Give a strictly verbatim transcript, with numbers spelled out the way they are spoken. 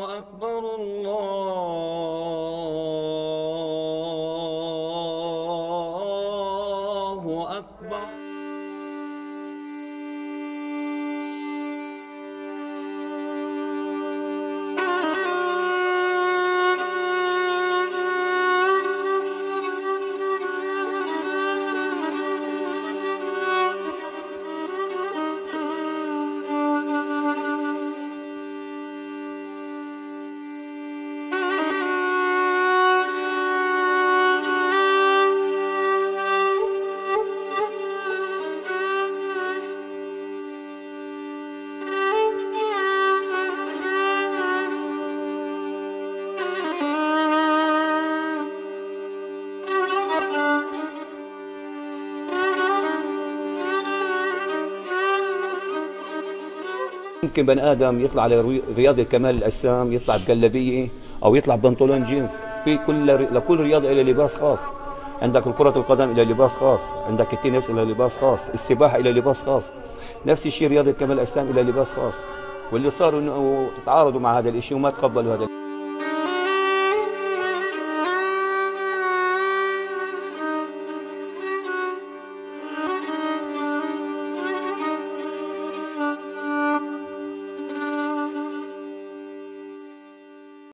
أكبر، الله أكبر. ممكن بني آدم يطلع على ري-، رياضة كمال الأجسام، يطلع بجلابية أو يطلع ببنطلون جينز. في كل ر-، لكل رياضة إلها لباس خاص. عندك كرة القدم إلها لباس خاص، عندك التنس إلها لباس خاص، السباحة إلها لباس خاص. نفس الشيء رياضة كمال الأجسام إلها لباس خاص. واللي صار إنه تعارضوا مع هذا الإشي وما تقبلوا هذا